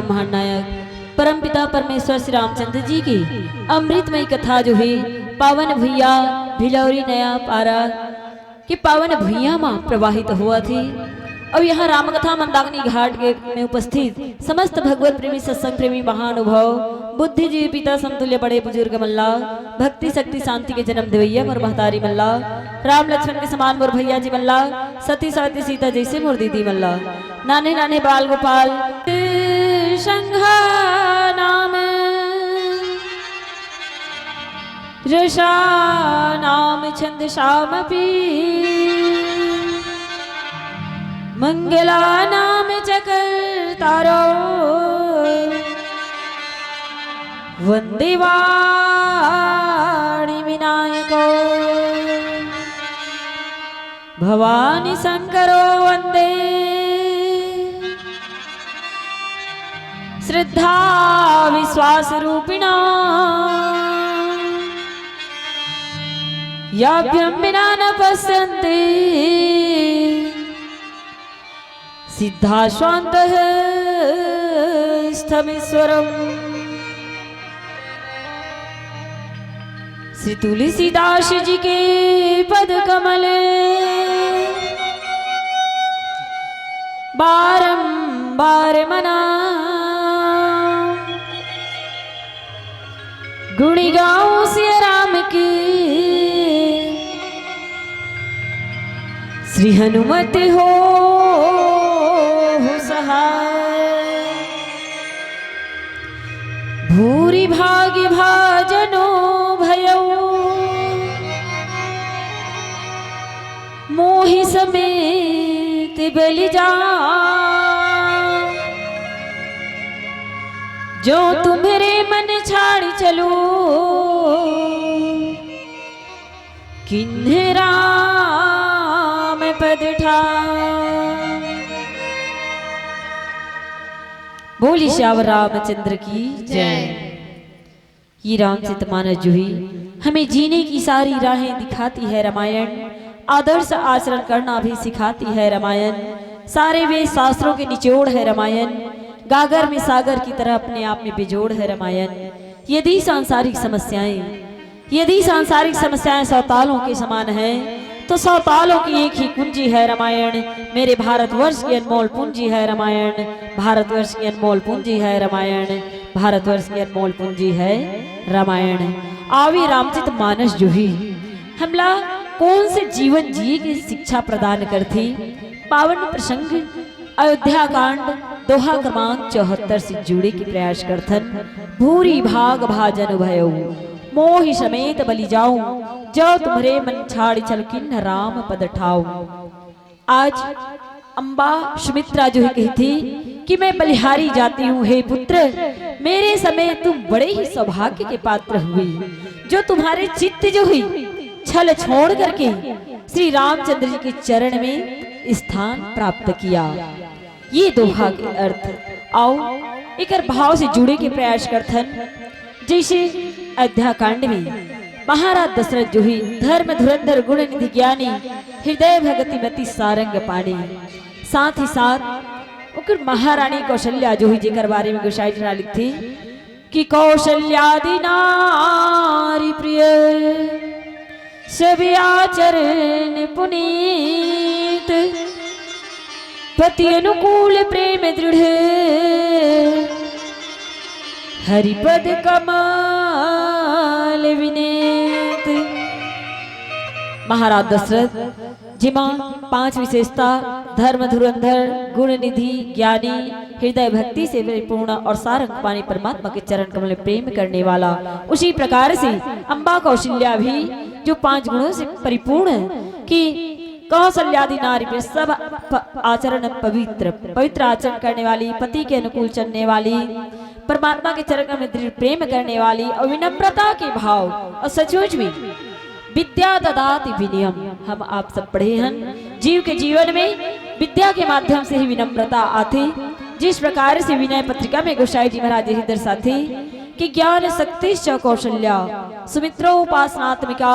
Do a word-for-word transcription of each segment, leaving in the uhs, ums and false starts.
महानायक परमपिता परमेश्वर श्री रामचंद्र जी की अमृतमयी कथा जो है पावन भुइया भिलौरी नया पारा के पावन भुइया मा प्रवाहित होवत हे। अउ यहाँ रामकथा मंदाकिनी घाट के में उपस्थित समस्त भगवत प्रेमी, सत्संग प्रेमी, महानुभाव, बुद्धिजीवी पिता समतुल्य बड़े बुजुर्ग मन ला, भक्ति शक्ति शांति के जन्म देवैया मोर महतारी मन ला, राम लक्ष्मण के समान मोर भैया जी मन ला, सती सावित्री सीता जैसे मोर दीदी मन ला, नान्हे नान्हे बाल गोपाल, संघा नाम रसानां छन्दसामपि मङ्गलानां च कर्तारौ वन्दे वाणीविनायकौ। भवानी शंकरो वन्दे श्रद्धा विश्वास रूपिणा याभ्यं विना न पश्यन्ति सिद्धा स्वान्तः स्थमीश्वरम्। श्री तुलसीदास जी के पद कमल बारंबार मना गुण गाऊं सिया राम की। श्री हनुमत हो सहाय भूरि भागि भाजनो भयउ मोहि समेत बलि जा जो तुम्हरे मन छाड़ि चलूं किन्ह राम पद ठार। बोली सियावर रामचंद्र की जय। ये रामचरित मानस जो ही हमें जीने की सारी राहें दिखाती है रामायण, आदर्श आचरण करना भी सिखाती है रामायण, सारे वेद शास्त्रों के निचोड़ है रामायण, गागर में सागर की तरह अपने आप में बिजोड़ है रामायण। यदि सांसारिक समस्याएं यदि सांसारिक समस्याएं सौ तालों के समान हैं, तो सौ तालों की एक ही कुंजी है रामायण। मेरे भारतवर्ष की अनमोल पूंजी है रामायण, भारतवर्ष की अनमोल पूंजी है रामायण, भारतवर्ष की अनमोल पूंजी है रामायण। आवे रामचरित मानस जो ही हमला कौन से जीवन जिए की शिक्षा प्रदान करथे? पावन प्रसंग अयोध्या कांड दोहा क्रमांक चौहत्तर से जुड़े के प्रयास करथन। भूरि भागि भाजन भयउ मोहि समेत बलि जाऊं, जो तुम्हरे मन छाड़ि चलूं किन्ह राम पद ठाऊं। आज अम्बा सुमित्रा जो ही कहती कि मैं बलिहारी जाती हूँ, हे पुत्र, मेरे समय तुम बड़े ही सौभाग्य के पात्र हुए, जो तुम्हारे चित्त जो ही छल छोड़ करके श्री रामचंद्र जी के चरण में स्थान प्राप्त किया। ये दोहा के अर्थ आओ एकर भाव से जुड़े के प्रयास करथन। जैसे अयोध्या कांड में महाराज दशरथ जो ही धर्म धुरंधर गुण निधि ज्ञानी हृदय भगति मति सारंग पानी, साथ ही साथ ओकर महारानी कौशल्या जो ही जेकर बारे में गोसाई ठाकुर लिखथे कि कौशल्यादि नारी प्रिय सब आचरण पुनीत पति अनुकूल प्रेम दृढ़ हरिपद कमल विनीत। महाराज दशरथ जेमा पांच विशेषता, धर्म धुरंधर, गुण निधि, ज्ञानी, हृदय भक्ति से परिपूर्ण और सारंग पानी परमात्मा के चरण कमल में प्रेम करने वाला, उसी प्रकार से अम्बा कौशल्या भी जो पांच गुणों से परिपूर्ण है कि कौशल्यादि नारी पे सब प-, आचरण पवित्र, पवित्र आचरण करने वाली, पति के अनुकूल चलने वाली, परमात्मा के चरण में दृढ़ प्रेम करने वाली और विनम्रता के भाव और सचमुच में विद्या ददाति विनयम। हम आप सब पढ़े हन, जीव के जीवन में विद्या के माध्यम से ही विनम्रता आथे। जिस प्रकार से विनय पत्रिका में गोसाई जी महाराज यही दर्शाथे कि ज्ञान शक्तिश्च कौशल्या सुमित्रोपासनात्मिका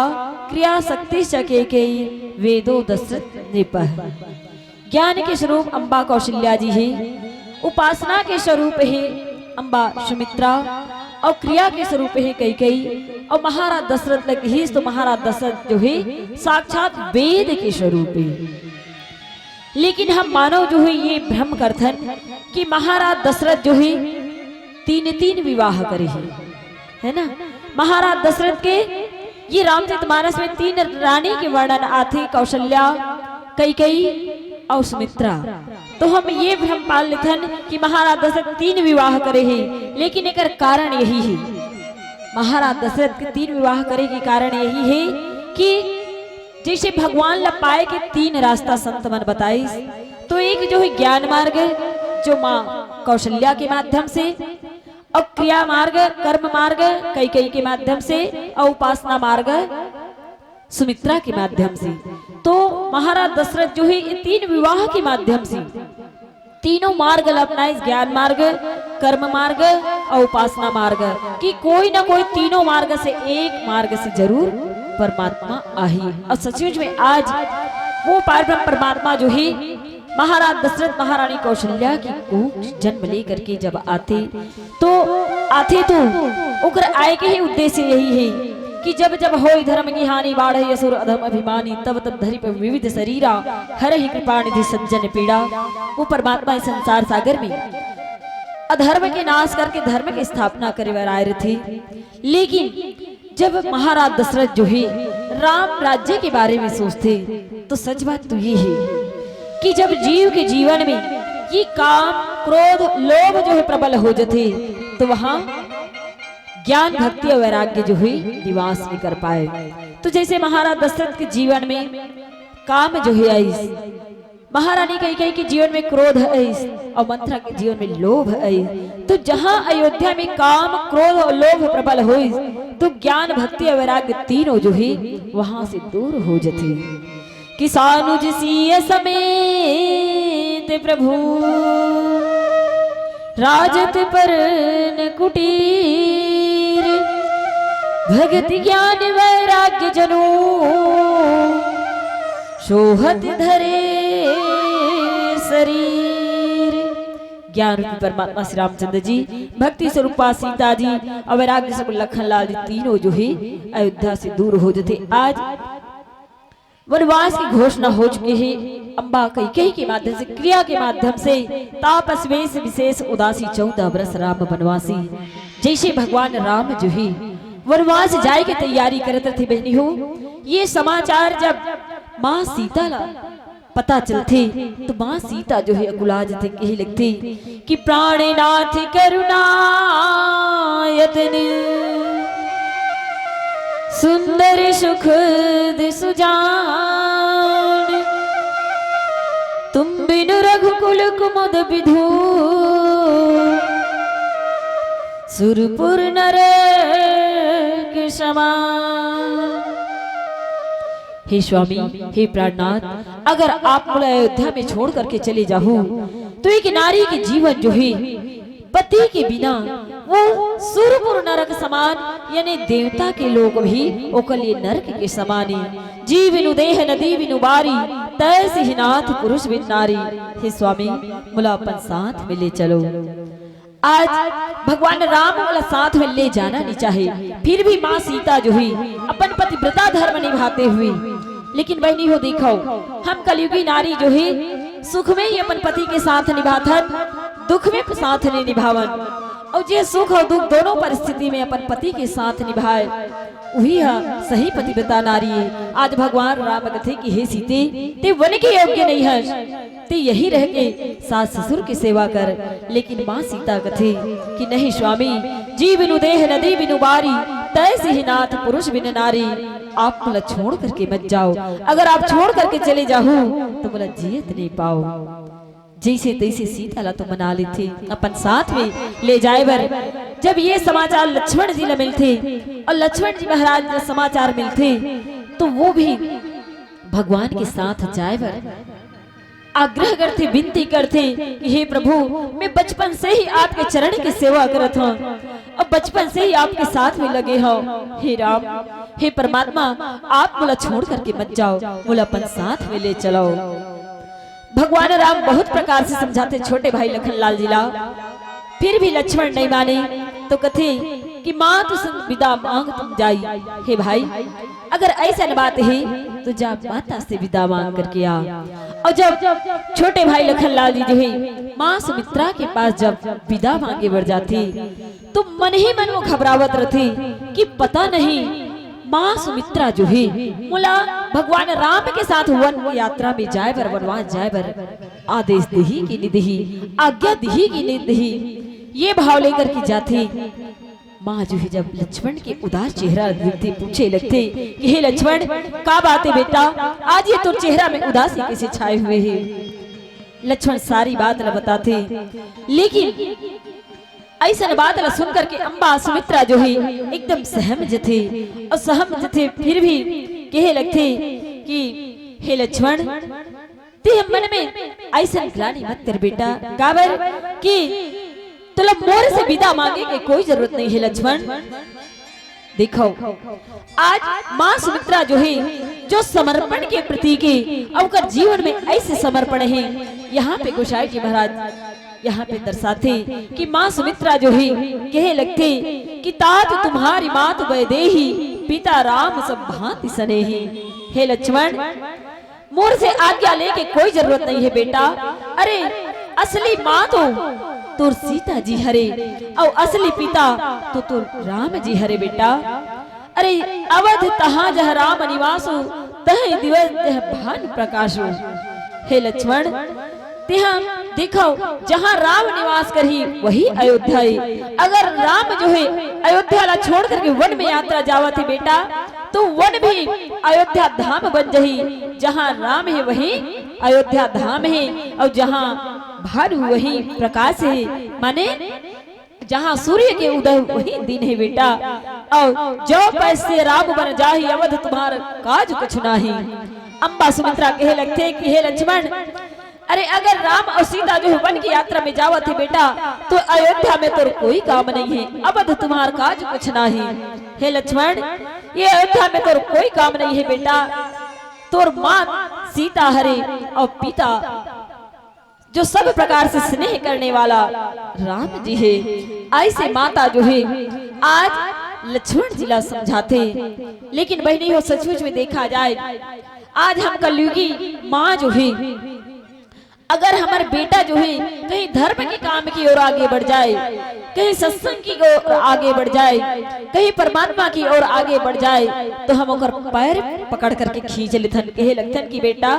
क्रिया शक्तिश्च केकेयी वेदो दशरथ नृपः। ज्ञान के स्वरूप अम्बा कौशल्या जी ही उपासना के स्वरूप हे अम्बा सुमित्रा, अउ क्रिया के स्वरूप हे कैकेयी, अउ महाराज दशरथ ल किहिस तो महाराज दशरथ जो हे साक्षात वेद के स्वरूप हे। लेकिन हम मानव जो हे ये भ्रम करथन कि महाराज दशरथ जो हे तीन तीन विवाह करे हे, है ना? महाराज दशरथ के ये रामचरितमानस में तीन रानी के वर्णन आथे, कौशल्या, कैकेयी अउ सुमित्रा। तो हम ये भ्रम पाल लेथन कि महाराज दशरथ तीन विवाह करे हे, लेकिन एकर कारण यही हे। महाराज दशरथ के तीन विवाह करे के कारण यही हे कि जैसे भगवान ल पाए के तीन रास्ता संत मन बताइस, तो एक जो हे ज्ञान मार्ग, जो माँ कौशल्या के माध्यम से, अउ क्रिया मार्ग, कर्म मार्ग कैकेयी के माध्यम से, अउ उपासना मार्ग सुमित्रा के माध्यम से। तो महाराज दशरथ जो हे ये तीन विवाह के माध्यम से तीनों मार्ग ल अपनाइस, ज्ञान मार्ग, कर्म मार्ग अउ उपासना मार्ग, कि कोई ना कोई तीनों मार्ग से एक मार्ग से जरूर परमात्मा आही। अउ सचमुच में आज वो पार ब्रह्म परमात्मा जो हे महाराज दशरथ महारानी कौशल्या की कोख जन्म लेकर के जब आथे, तो आथे तो ओकर आए के ही उद्देश्य यही हे कि जब जब होय धर्म की हानि, बाढ़े असुर अधम अभिमानी, तब तब धरि पै विविध शरीरा, हरहि कृपा निधि सज्जन पीड़ा। वो परमात्मा इस संसार सागर में अधर्म के नाश करके धर्म की स्थापना करे बर आए रथे। लेकिन जब महाराज दशरथ जो हे राम राज्य के बारे में सोचथे, तो सच बात तो ये हे कि जब जीव के जीवन में ये काम, क्रोध, लोभ जो हे प्रबल हो जथे, तो वहाँ ज्ञान, भक्ति अउ वैराग्य जो हे निवास नइ कर पाए। तो जैसे महाराज दशरथ के जीवन में काम जो हे आइस, महारानी कैकेयी के जीवन में क्रोध आइस अउ मंथरा के जीवन में लोभ आइस, तो जहाँ अयोध्या में काम, क्रोध अउ लोभ प्रबल होइस, तो ज्ञान, भक्ति अउ वैराग्य तीनों जो हे वहाँ से दूर हो जथे। कि सानुज सीय समेत प्रभु राजत परन कुटीर, भगति ज्ञान वैराग्य जनु सोहत धरे शरीर। ज्ञान रूपी परमात्मा श्री रामचंद्र जी, भक्ति स्वरूपा सीता जी अउ वैराग्य स्वरूप लखन लाल जी तीनों जो हे अयोध्या से दूर हो जथे। आज वनवास की घोषणा हो चुकी हे। अम्बा कैकेयी के माध्यम से, क्रिया के माध्यम से, तापस वेश विशेष उदासी, चौदह बरस राम बनवासी। जैसे भगवान राम जो हे वनवास जाए के तैयारी करत रथे बहिनी हो, ये समाचार जब माँ सीता ला पता चलथे, तो माँ सीता जो हे अकुला जथे, कहे लगथे कि प्राणनाथ करुणायतन सुंदर सुखद सुजान, तुम बिनु रघुकुल कुमुद विधु सुरपुर नरक समान। हे स्वामी, हे प्राणनाथ, अगर आप मोला अयोध्या में छोड़ करके चले जाहू, तो एक नारी के जीवन जो हे पति के बिना वो सुरपुर नरक समान, यानी देवता के लोक भी ओकर लिए नरक के समान हे। जी बिनु देह नदी बिनु बारी, तैसी ही नाथ पुरुष बिन नारी। हे स्वामी, मोला अपन साथ में ले चलो। आज भगवान राम मोला साथ में ले जाना नइ चाहे, फिर भी माँ सीता जो हे अपन पतिव्रता धर्म निभाते हुए। लेकिन बहिनी हो, देखो, हम कलयुगी नारी जो हे सुख में ही अपन पति के साथ निभाथन, दुख में साथ नइ निभावन। अउ जे सुख अउ दुख दोनों परिस्थिति में अपन पति के साथ निभाए, उही ह सही पतिव्रता नारी हे। आज भगवान राम कथे कि हे सीते, ते वन के योग्य नइ हस, ते यही रह के सास ससुर के सेवा कर। लेकिन माँ सीता कथे कि नहीं स्वामी, जी बिनु देह नदी बिनु बारी, तैसी ही नाथ पुरुष बिन नारी। आप मोला छोड़ करके मत जाओ, अगर आप छोड़ करके चले जाहू तो मोला जियत नइ पाओ। जैसे तैसे सीता ला तो मना लेथे अपन साथ में ले जाए बर। जब ये समाचार लक्ष्मण जी ला मिलथे अउ लक्ष्मण जी महाराज ला समाचार मिलथे, तो वो भी भगवान के साथ जाए बर आग्रह करथे, विनती करथे कि हे प्रभु, मैं बचपन से ही आपके चरण की सेवा करत हंव, अब बचपन से ही आपके साथ में लगे हंव। हे राम, हे परमात्मा, आप मोला छोड़ करके मत जाओ, मोला अपन साथ में ले चलो। भगवान राम बहुत प्रकार से समझाथे छोटे भाई लखन लाल जी ला, फिर भी लक्ष्मण नहीं माने। तो कथे कि माँ तो संग विदा मांग तुम जाई। हे भाई, अगर ऐसा बात है तो जा माता से विदा मांग करके आ। और जब छोटे भाई लखन लाल जी जो है माँ सुमित्रा के पास जब विदा मांगे बर जाथे, तो मन ही मन वो घबरावत रथे कि पता नहीं माँ सुमित्रा जो है मोला भगवान राम के साथ वन यात्रा में जाए बर, वनवास जाए बर आदेश देही कि नहीं देही, आज्ञा देही कि नहीं देही, ये भाव लेकर के जाथे। माँ जो है जब लक्ष्मण के उदास चेहरा देखथे, पूछे लगथे कि हे लक्ष्मण, का बात है बेटा, आज ये तोर चेहरा में उदासी कैसे छाए हुए है? लक्ष्मण सारी बात ला बताथे, लेकिन ऐसन बात ला सुन करके अम्बा सुमित्रा जो है एकदम सहम जथे, और सहम जथे फिर भी कहे लगथे कि हे लक्ष्मण, ते मन में ऐसन ग्लानि मत कर बेटा, काबर कि तोला मोर से विदा मांगे के कोई जरूरत नहीं है लक्ष्मण। देखो, आज माँ सुमित्रा जो है, जो समर्पण के प्रतीक है, अउ ओकर जीवन में ऐसे समर्पण है। यहाँ पे गोसाई जी महाराज यहाँ पे दर्शाथे कि माँ सुमित्रा जो है कहे लगथे कि तात तुम्हारी मात वैदेही, पिता राम सब भांति स्नेही। हे लक्ष्मण, मोर से आज्ञा लेके कोई जरूरत नहीं है बेटा। अरे, असली माँ तो तोर सीता जी हरे, और असली पिता तो तोर राम जी हरे बेटा। अरे, अवध तहाँ जह राम निवासो, तह दिवस जह भानु प्रकाशो। हे लक्ष्मण, तेहा देखो, जहाँ राम निवास करही वही अयोध्या है। अगर राम जो है अयोध्या ला छोड़ करके वन में यात्रा जावत है बेटा, तो वन भी अयोध्या धाम बन जही। जहाँ राम है वही अयोध्या धाम है, और जहाँ भानु वही प्रकाश है, माने जहाँ सूर्य के उदय वही दिन है बेटा। और जो पैसे राम बन जाही, अवध तुम्हार काज कुछ नाही। अम्बा सुमित्रा कहे लगथे कि हे लक्ष्मण, अरे अगर राम और सीता जो है वन की यात्रा में जावत है बेटा, तो अयोध्या में तोर कोई काम नहीं है, अवध तुम्हार काज कुछ नाही। हे लक्ष्मण, ये अयोध्या में तोर कोई काम नहीं है बेटा, तोर माँ सीता हरे और पिता जो सब प्रकार से स्नेह करने वाला राम जी है। ऐसे माता जो है आज लक्ष्मण जी ला समझाथे। लेकिन बहनी हो, सचमुच में देखा जाए, आज हम कलयुगी माँ जो है, अगर हमर बेटा जो है कहीं धर्म के काम की ओर आगे बढ़ जाए, कहीं सत्संग की ओर आगे बढ़ जाए, कहीं परमात्मा की ओर आगे बढ़ जाए, तो हम ओकर पैर पकड़ करके खींच लेथन, कहे लगथन कि बेटा,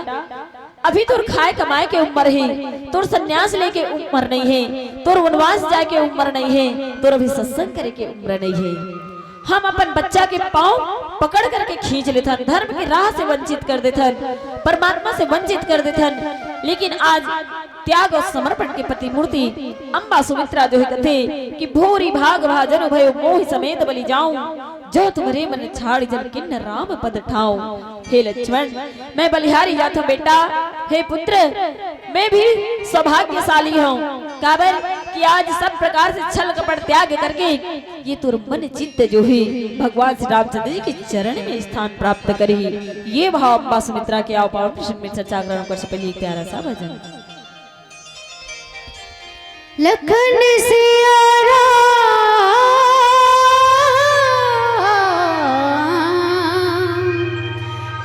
अभी तोर खाए कमाए के उम्र है, तोर संन्यास लेके उम्र नहीं है, तोर वनवास जाए के उम्र नहीं है, तोर अभी सत्संग करे के उम्र नहीं है। हम अपन बच्चा के पाँव पकड़ करके खींच लेथन, धर्म के राह से वंचित कर देथन, परमात्मा से वंचित कर देथन। लेकिन आज त्याग और समर्पण के प्रतिमूर्ति अम्बा सुमित्रा जो है कथे कि भूरि भाग भाजन भयो मोहि समेत बलि जाऊं, जो तुम रे मन छाड़ि जन कीन्ह राम पद ठाऊं। हे लक्ष्मण, मैं बलिहारी जाथों बेटा। हे पुत्र, मैं भी सौभाग्यशाली हूँ, काबर कि आज सब प्रकार से छल कपट त्याग करके ये तोर मन चित्त जो है भगवान श्री रामचंद्र जी के चरण में स्थान प्राप्त करी। ये भाव अम्बा सुमित्रा के आओ पावन प्रसंग में चर्चा ग्रहण कर से पहले एक प्यारा सा भजन। लखन सिया राम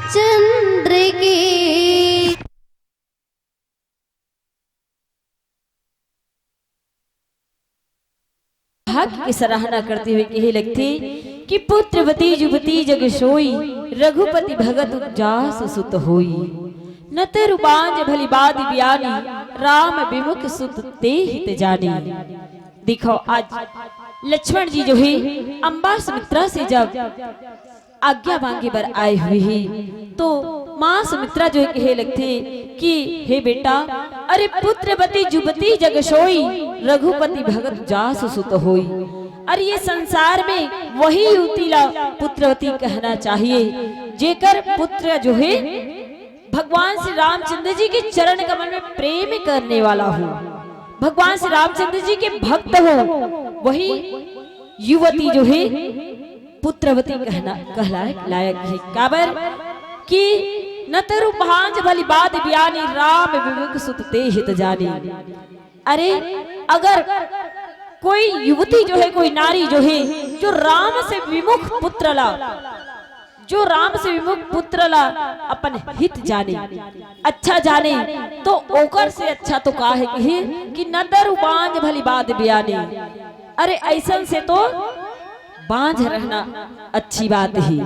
चंद्र की। भाग्य की सराहना करते हुए कहे लगथे कि पुत्रवती जुवती जग सोई, रघुपति भगत जास सुत होई। नत रूपांज भली बादि बियानी, राम विमुख सुत ते हित जानी। देखो, आज लक्ष्मण जी जो है अम्बा सुमित्रा से जब आज्ञा मांगे बर आए हुए ही, तो माँ सुमित्रा जो है कहे लगथे कि हे बेटा, अरे पुत्रवती जुवती जग सोई, रघुपति भगत जास सुत होई। अरे ये संसार में वही युवती ला पुत्रवती कहना चाहिए, जेकर पुत्र जो है भगवान श्री रामचंद्र जी के चरण कमल में प्रेम करने वाला हो, भगवान श्री रामचंद्र जी के भक्त हो, वही युवती जो है पुत्रवती कहना, कहलाए लायक है। काबर कि न तरु बांझ भली बात बियानी, राम विमुख सुत ते हित जानी। अरे, अगर कोई युवती जो है, कोई नारी जो है, जो राम से विमुख पुत्र ला, जो राम से विमुख पुत्र ला अपन हित जाने, अच्छा जाने, तो ओकर से अच्छा तो का है कि, कि न तरु बांझ भली बात बियानी। अरे, ऐसन से तो बांझ रहना अच्छी बात ही।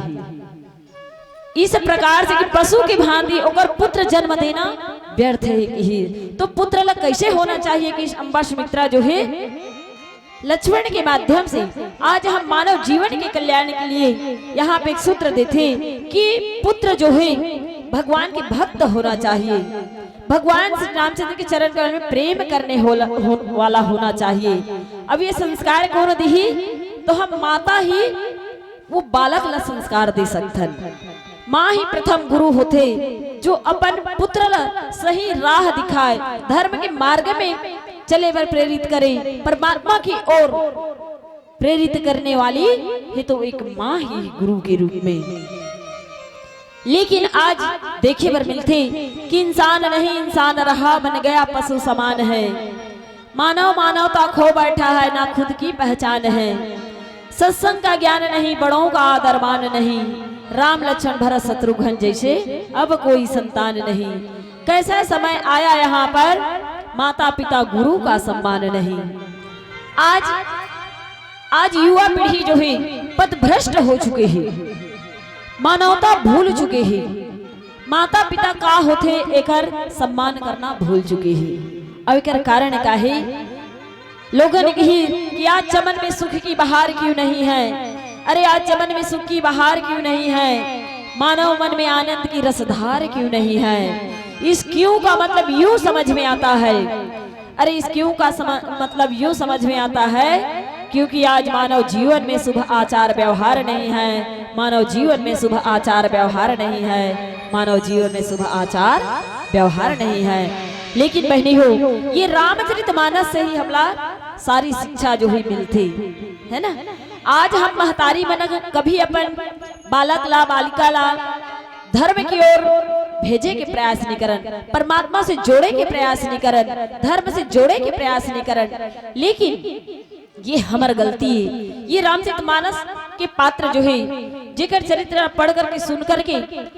इस प्रकार से कि पशु की भांति ओकर पुत्र जन्म देना व्यर्थ है कि ही। तो पुत्र ला कैसे होना चाहिए कि अम्बा सुमित्रा जो है, लक्ष्मण के माध्यम से आज हम मानव जीवन के कल्याण के लिए यहाँ पे एक सूत्र देथे कि पुत्र जो है, भगवान के भक्त होना चाहिए, भगवान श्री रामचंद्र के चरण कमल में प्रेम करने होला, हो, वाला होना चाहिए। अब ये संस्कार कौन दिही? तो हम माता ही वो बालक ला संस्कार दे सकथन। माँ ही प्रथम गुरु होथे, जो अपन पुत्र ला सही राह दिखाए, धर्म के मार्ग में चले बर प्रेरित करे, परमात्मा की ओर प्रेरित करने वाली ही तो एक माँ ही गुरु के रूप में। लेकिन आज देखे बर मिलथे कि इंसान नहीं इंसान रहा, बन गया पशु समान है। मानव मानवता खो बैठा है, ना खुद की पहचान है। सत्संग का ज्ञान नहीं, बड़ों का आदर मान नहीं। राम लक्ष्मण भरत शत्रुघ्न जैसे अब कोई संतान नहीं। कैसा समय आया यहाँ पर, माता पिता गुरु का सम्मान नहीं। आज, आज युवा पीढ़ी जो है, पथभ्रष्ट हो चुके हैं, मानवता भूल चुके हैं, माता पिता का होथे एकर सम्मान करना भूल चुके हैं। अब एकर कारण का है? लोगन कही कि आज चमन में सुख की बहार क्यों नहीं है? अरे, आज चमन में सुख की बहार क्यों नहीं है? मानव मन में आनंद की रसधार क्यों नहीं है? इस क्यों का मतलब यूं समझ में आता है, अरे, इस क्यों का सम-, मतलब यूं समझ में आता है, क्योंकि आज मानव जीवन में शुभ आचार व्यवहार नहीं है, मानव जीवन में शुभ आचार व्यवहार नहीं है, मानव जीवन में शुभ आचार व्यवहार नहीं है। लेकिन बहनी हो, ये रामचरित मानस से ही हमला सारी शिक्षा जो ही मिलथे, है ना। आज हम महतारी मन कभी अपन बालक ला, बालिका ला धर्म की ओर भेजे के प्रयास नहीं करन, परमात्मा से जोड़े के प्रयास नहीं करन, धर्म से जोड़े के प्रयास नहीं करन। लेकिन ये हमर गलती है। ये रामचरित मानस के पात्र जो है, जेकर चरित्र पढ़ करके, सुन करके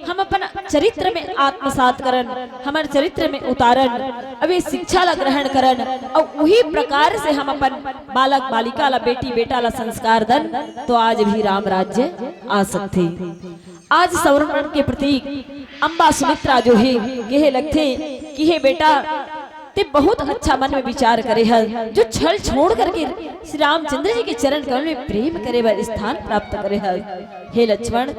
हम अपन चरित्र में आत्मसात करन, हमर चरित्र में उतारन, अब ये शिक्षा ला ग्रहण करन, और वही प्रकार से हम अपन बालक बालिका ला, बेटी बेटा ला संस्कार दन, तो आज भी राम राज्य आ सकथे। आज समर्पण के प्रतीक अम्बा सुमित्रा जो है, कहे लगथे कि हे बेटा, ते बहुत अच्छा मन में विचार करे हस, जो छल छोड़ करके श्री रामचंद्र जी के चरण कमल में प्रेम करे बर स्थान प्राप्त करे हस। हे लक्ष्मण,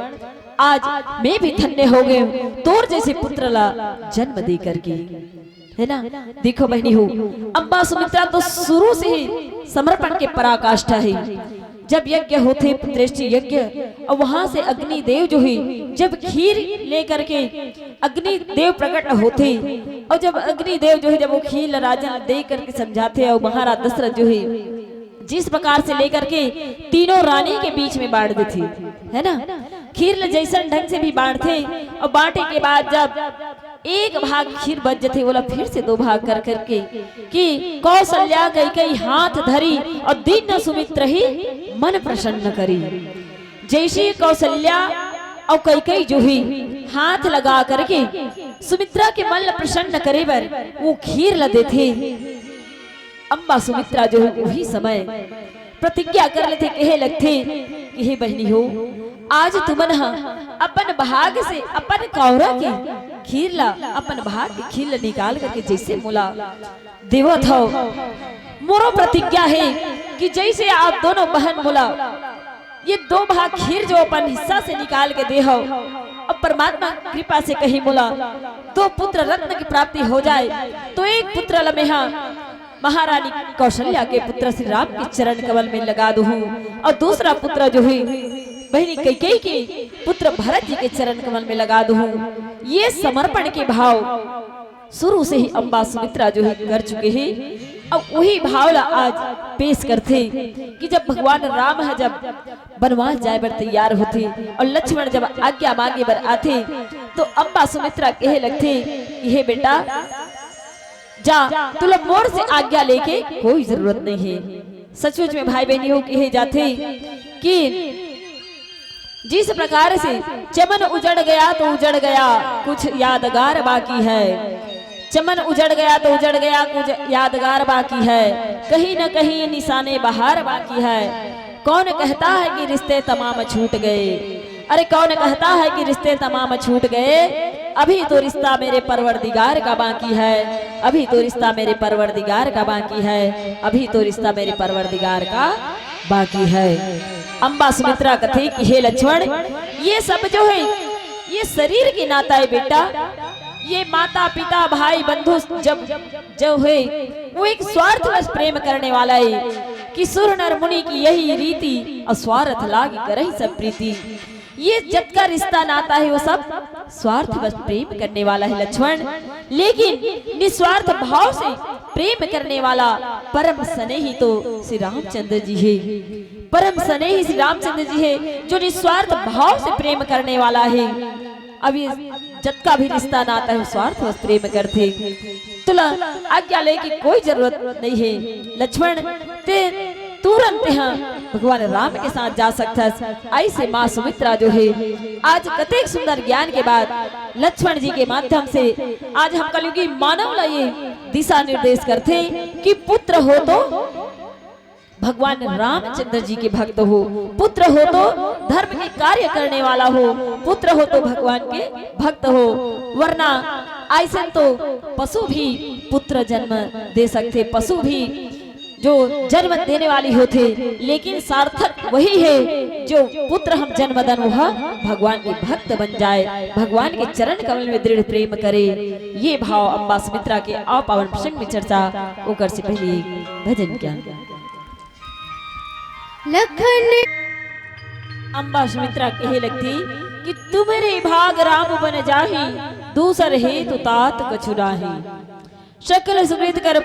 आज मैं भी धन्य हो गए हूँ तोर जैसे पुत्र ला जन्म दे करके, है ना। देखो बहनी हो, अम्बा सुमित्रा तो शुरू से ही समर्पण के पराकाष्ठा है। जब यज्ञ होथे, पुत्रेष्टि यज्ञ, और वहां से अग्निदेव जो है, जब खीर लेकर के अग्निदेव प्रकट होथे, और जब अग्निदेव जो है, जब वो खीर ला राजन दे करके समझाथे, और महाराज दशरथ जो है, जिस प्रकार से लेकर के तीनों रानी के बीच में बांट देथे, है ना। खीर ला जैसन ढंग से भी बांटथे, और बांटे के बाद जब एक भाग खीर बच जथे, ओला फिर से दो भाग कर करके कि कौशल्या कैकई हाथ धरी और दीन सुमित्र ही मन प्रसन्न करी। जैसे कौशल्या और कैकई जो ही हाथ लगा करके सुमित्रा के मन ला प्रसन्न करे बर वो खीर ला देथे, अम्बा सुमित्रा जो है वही समय प्रतिज्ञा कर लेथे, कहे लगथे कि हे बहनी हो, आज तुमन ह अपन भाग से, अपन कौरा के खीर ला, अपन भाग के खीर ला निकाल करके जैसे मोला देवत हव, मोरो प्रतिज्ञा है कि जैसे आप दोनों बहन मोला ये दो भाग खीर जो अपन हिस्सा से निकाल के दे हव, अब परमात्मा कृपा से कहीं मोला दो पुत्र रत्न की प्राप्ति हो जाए, तो एक पुत्र ला मेहा महारानी कौशल्या के पुत्र श्री राम के चरण कमल में लगा दूं, और दूसरा पुत्र जो है बहनी कैकेयी के पुत्र भरत जी के चरण कमल में लगा दूं। ये समर्पण के भाव शुरू से ही अम्बा सुमित्रा जो है कर चुके हैं, और वही भाव ला आज पेश करथे कि जब भगवान राम ह जब बनवास जाए बर तैयार होथे और लक्ष्मण जब आज्ञा मांगे बर आथे, तो अम्बा सुमित्रा कहे लगथे कि हे बेटा, जा, तुला मोर से आज्ञा लेके कोई जरूरत नहीं है। सचमुच में भाई बहनी हो, कहे जाथे कि जिस प्रकार से चमन उजड़ गया तो उजड़ गया, कुछ यादगार बाकी है। चमन उजड़ गया तो उजड़ गया, कुछ यादगार बाकी है। कहीं न कहीं निशाने बहार बाकी है। कौन कहता है कि रिश्ते तमाम छूट गए? अरे कौन कहता है कि रिश्ते तमाम छूट गए? अभी तो रिश्ता मेरे परवरदिगार का बाकी है, अभी तो रिश्ता मेरे परवरदिगार का बाकी है, अभी तो रिश्ता मेरे परवरदिगार का बाकी है। अम्बा सुमित्रा कथे कि हे लक्ष्मण, ये सब जो है, ये शरीर के नाता है बेटा। ये माता पिता भाई बंधु जब जो है, वो एक स्वार्थवश प्रेम करने वाला है। कि सुर नर मुनि की यही रीति, और स्वार्थ लागी करही सब प्रीति। ये जतका रिश्ता नाता है वो सब स्वार्थवश प्रेम करने वाला है लक्ष्मण, लेकिन निस्वार्थ भाव से प्रेम करने वाला परम स्नेही तो श्री रामचंद्र जी है। परम स्नेही श्री रामचंद्र जी है जो निस्वार्थ भाव से प्रेम करने वाला है। अब ये जतका भी रिश्ता नाता है वो स्वार्थवश प्रेम करथे। तुला आज्ञा लेके कोई जरूरत नहीं है लक्ष्मण, ते तुरंत यहाँ भगवान राम के साथ जा सकथस। ऐसे माँ सुमित्रा जो है आज कतेक सुंदर ज्ञान के बाद लक्ष्मण जी के माध्यम से आज हम कलयुगी मानव ला ये दिशा निर्देश करथे कि पुत्र हो तो भगवान रामचंद्र जी के भक्त हो, पुत्र हो तो धर्म के कार्य करने वाला हो, पुत्र हो तो भगवान के भक्त हो, वरना ऐसे तो पशु भी पुत्र जन्म दे सकथे, पशु भी जो जन्म देने वाली होथे, लेकिन सार्थक वही है जो पुत्र हम जन्म दन वह भगवान के भक्त बन जाए, भगवान के चरण कमल में दृढ़ प्रेम करे। ये भाव अम्बा सुमित्रा के अपावन प्रसंग में चर्चा ओकर से पहले एक भजन क्या लखन अम्बा सुमित्रा कहे लगती कि तुम्हरे भाग राम बन जाही, दूसर हेतु तात कछु नाही। सकल सुकृत कर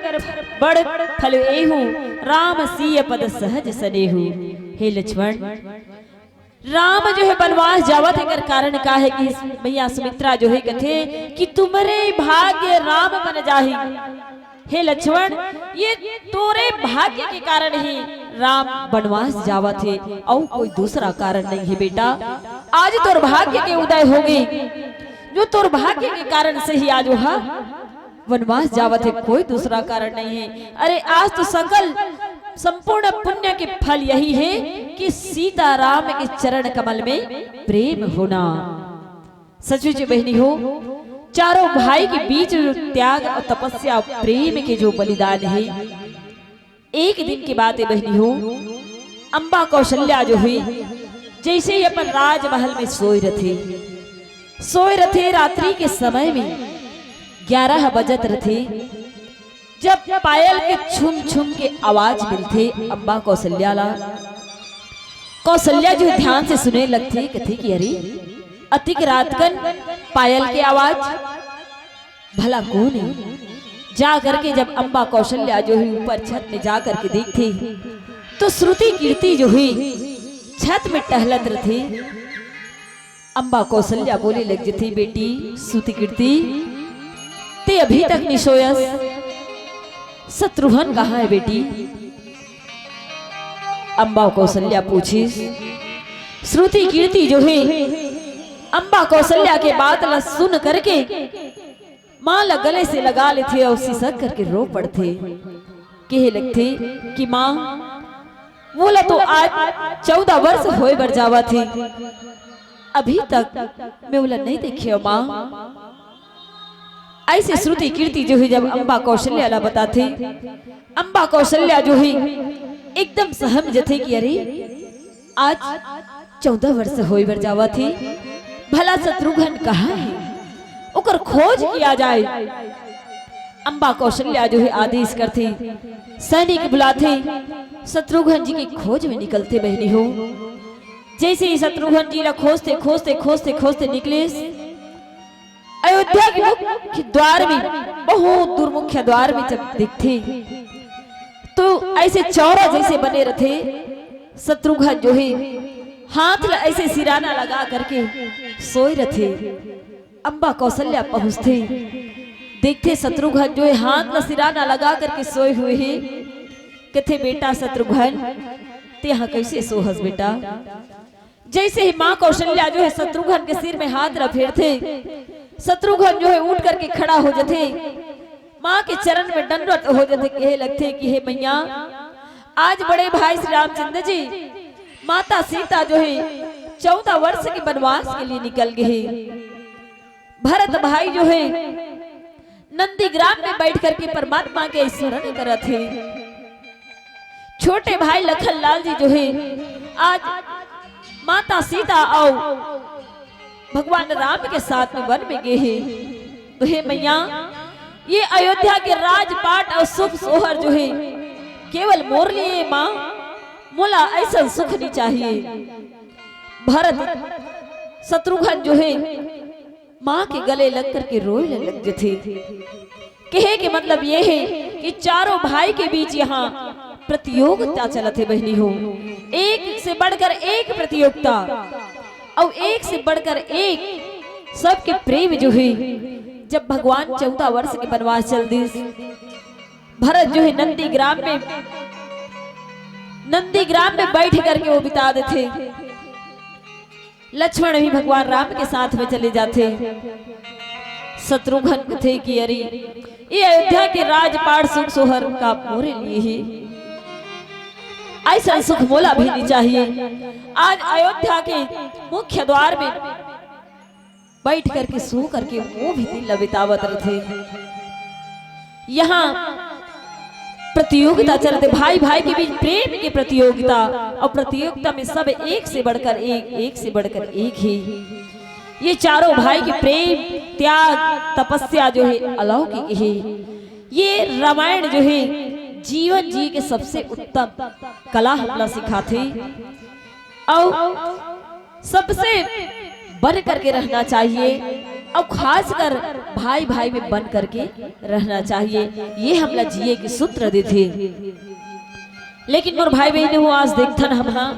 बड़ फल एहू, राम सीय पद सहज सनेहू। हे लक्ष्मण, राम जो है बनवास जावत, एकर कारण का है कि मैया सुमित्रा जो है कथे कि तुम्हरे भाग्य राम बन जाही। हे लक्ष्मण, ये तोरे भाग्य के कारण ही राम बनवास जावत हे, अउ कोई दूसरा कारण नहीं है बेटा। आज तोर भाग्य के उदय हो गई, जो तोर भाग्य के कारण से ही आज वह बनवास जावत हे, कोई दूसरा कारण नहीं है। अरे आज तो सकल संपूर्ण पुण्य के फल यही है कि सीता राम के चरण कमल में प्रेम होना। सचमुच बहनी हो, चारों भाई के बीच जो त्याग और तपस्या, प्रेम के जो बलिदान है, एक दिन की बात है बहनी हो, अम्बा कौशल्या जो हुई, जैसे ही अपन राजमहल में सोए रथे, सोए रथे, रात्रि के समय में ग्यारह बजत रथे, जब पायल के छुम छुम के आवाज मिलथे अम्बा कौशल्या ला, कौशल्या जो ध्यान से सुने लगथे, कथे कि अरे, अतिक रात कन पायल के आवाज, भला कौन है? जा करके जब अम्बा कौशल्या जो है ऊपर छत में जा करके देखथे, तो श्रुति कीर्ति जो है छत में टहलत रथे। अम्बा कौशल्या बोले लग जथे, बेटी श्रुति कीर्ति, ते अभी तक नि सोयस? शत्रुघ्न कहाँ है बेटी? अम्बा कौशल्या पूछिस। श्रुति कीर्ति जो है अम्बा कौशल्या के बात ला सुन करके माँ ला गले से लगा लेथे अउ सिसक करके रो पड़थे। कहे लगथे कि माँ, वोला तो आज चौदह वर्ष होए बर जावत हे, अभी तक मैं वोला नहीं देखे हव माँ। ऐसे श्रुति कीर्ति जो है जब अम्बा कौशल्या ला बताथे, अम्बा कौशल्या जो है एकदम सहम जथे कि अरे, आज चौदह वर्ष होए बर जावत हे, भला शत्रुघ्न कहाँ है, ओकर खोज किया जाए। अम्बा कौशल्या जो है आदेश करथे, सैनिक बुलाथे, शत्रुघ्न जी के खोज में निकलथे बहनी हो। जैसे ही शत्रुघ्न जी ला खोजथे, खोजथे, खोजथे, खोजथे निकलेस, अयोध्या के मुख्य द्वार में, बहुत दूर मुख्य द्वार में जब दिखथे, तो ऐसे चौरा जैसे बने रथे। शत्रुघ्न जो है, हाथ ला ऐसे सिराना लगा करके सोए रथे। अम्मा कौशल्या पहुंचथे, देखथे शत्रुघ्न जो हे हाथ ल सिराना लगा करके सोए हुए हे। कथे, "बेटा शत्रुघ्न, तेहा कइसे सोहस बेटा?" जइसे ही माँ कौशल्या जो हे शत्रुघ्न के सिर में हाथ ल फेरथे, शत्रुघ्न जो हे उठ करके खड़ा हो जथे, माँ के चरण में दंडवत हो जथे, कहे लगथे कि हे मैया, आज बड़े भाई श्री रामचंद्र जी, माता सीता जो हे चौदह वर्ष के वनवास के लिए निकल गे हे। भरत भाई जो हे नंदीग्राम में बैठ करके परमात्मा के स्मरण करत हे। छोटे भाई लखन लाल जी जो हे आज माता सीता अउ भगवान राम के साथ में वन में गे हे। तो हे मैया, ये अयोध्या के राजपाट अउ सुख सोहर जो हे केवल मोर लिए माँ, मोला अइसन सुख नइ चाहिए। भरत शत्रुघ्न जो हे माँ के गले लग करके रोए ल लग जथे। कहे के मतलब ये हे कि चारों भाई के बीच यहाँ प्रतियोगिता चलत हे बहिनी हो, एक से बढ़कर एक प्रतियोगिता अउ एक से बढ़कर एक सबके प्रेम जो हे। जब भगवान चौदह वर्ष के वनवास चल दिस, भरत जो हे नंदीग्राम में, नंदीग्राम में बैठ करके वो बिता देथे। लक्ष्मण भी भगवान राम के साथ में चले जाथे। शत्रुघ्न कथे कि अरे, ये अयोध्या के राजपाट सुख सोहर का मोरे लिए हे, अइसन सुख मोला भी नइ चाहिए। आज अयोध्या के मुख्य द्वार में बैठ करके, सो करके वो भी दिन ल बितावत रथे। यहाँ प्रतियोगिता चलत हे, भाई भाई के बीच प्रेम के प्रतियोगिता, अउ प्रतियोगिता में सब एक से बढ़कर एक, एक से बढ़कर एक हे। ये चारों भाई के प्रेम, त्याग, तपस्या जो हे अलौकिक हे। ये रामायण जो हे जीवन जिए के सबसे उत्तम कला हमला सिखाथे। अउ सबसे बन करके रहना चाहिए, अउ खासकर भाई भाई में बन करके रहना चाहिए। ये हमला जिए के सूत्र देथे। लेकिन मोर भाई बहिनी हो, आज देखथन हम, हाँ,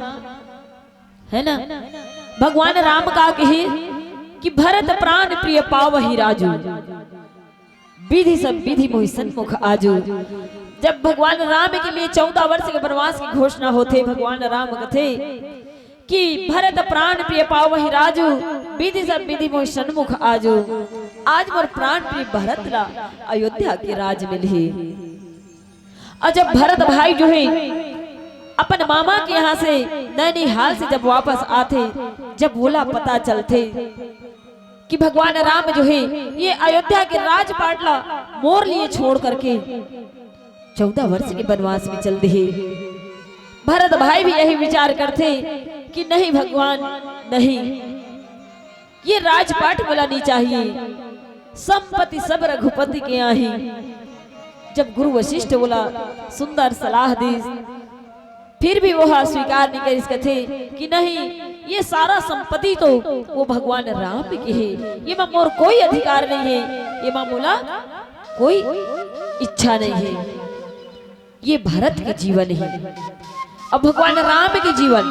हे ना, भगवान राम का कहे कि भरत प्रान प्रिय पावहि राजू, विधि सब विधि मोहि सन्मुख आजू। जब भगवान राम के लिए चौदह वर्ष के वनवास की घोषणा होथे, भगवान राम कथे कि भरत प्रान प्रिय पावहि राजू, विधि सब विधि मोहि सन्मुख आजू। आज मोर प्रान प्रिय भरत ला अयोध्या के राज मिलही। अउ जब भरत भाई जो हे अपन मामा के यहाँ से नैनीहाल से जब वापस आथे, जब वोला पता चलथे कि भगवान राम जो हे ये अयोध्या के राजपाट ला मोर लिए छोड़ करके चौदह वर्ष के वनवास में चल दिहे। भरत भाई भी यही विचार करथे कि नहीं भगवान, नहीं, ये राजपाट मोला नइ चाहिए, संपत्ति सब रघुपति के आही। जब गुरु वशिष्ठ वोला सुंदर सलाह दिस, फिर भी वो हा स्वीकार नइ करिस, कथे कि नहीं, ये सारा संपत्ति तो वो भगवान राम के हे, ये मा मोर कोई अधिकार नइ हे, ये मा मोला कोई इच्छा नइ हे। ये भरत के जीवन हे। अब भगवान राम के जीवन,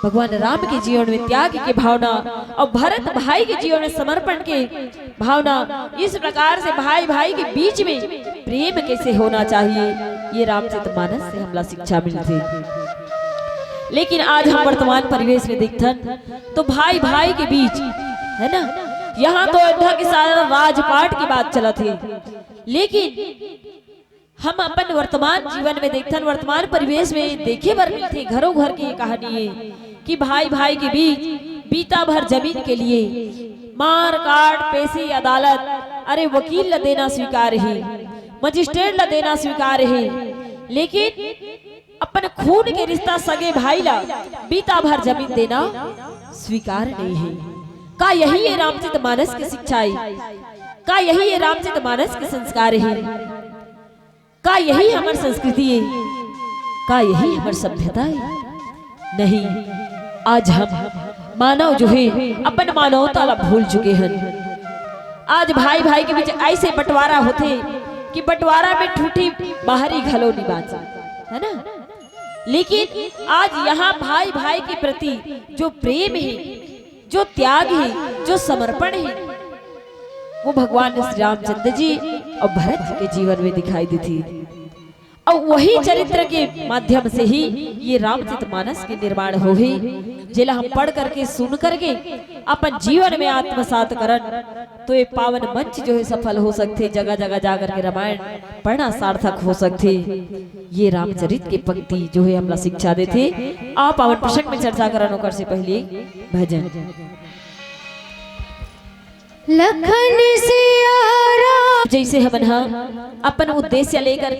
भगवान राम के जीवन में त्याग के भावना अउ भरत भाई के जीवन में समर्पण के भावना, इस प्रकार से भाई भाई के बीच में प्रेम कैसे होना चाहिए, ये रामचरित मानस से हमला शिक्षा मिलथे। लेकिन आज हम वर्तमान परिवेश में देखथन तो भाई भाई के बीच, हे ना, यहाँ तो अयोध्या के सारा राजपाट की बात चलत हे, लेकिन हम अपन वर्तमान जीवन में देखथन, वर्तमान परिवेश में देखे बर मिलथे, घरों घर की ये कहानी हे कि भाई भाई के बीच बीता भर जमीन के लिए मार काट, पेशी अदालत, अरे वकील ला देना स्वीकार हे, मजिस्ट्रेट ला देना स्वीकार हे, लेकिन अपन खून के रिश्ता सगे भाई ला बीता भर जमीन देना स्वीकार नइ हे। का यही ये रामचरित मानस के शिक्षा हे? का यही ये रामचरित मानस के संस्कार हे? का यही हमर संस्कृति हे? का यही हमर सभ्यता हे? नहीं, आज हम मानव जो हे अपन मानवता ला भूल चुके हन। आज भाई भाई के बीच ऐसे बंटवारा होथे कि बंटवारा में ठूठी बाहरी घलो नइ बांचे, हे ना? लेकिन आज यहाँ भाई भाई के प्रति जो प्रेम हे, जो त्याग हे, जो समर्पण हे, वो भगवान श्री रामचंद्र जी अउ भरत जी के जीवन में दिखाई देथे। अउ वही चरित्र के माध्यम से ही ये रामचरित मानस के निर्माण होही, जेला हम पढ़ करके, सुन करके अपन जीवन में आत्मसात करन, तो ये पावन मंच जो है सफल हो सकथे, जगह जगह जा करके रामायण पढ़ना सार्थक हो सकथे। ये रामचरित के पंक्ति जो है हमला शिक्षा देथे। आप अपन प्रसंग में चर्चा करन, ओकर से पहले भजन। लखन सिया राम जैसे हमन ह अपन उद्देश्य लेकर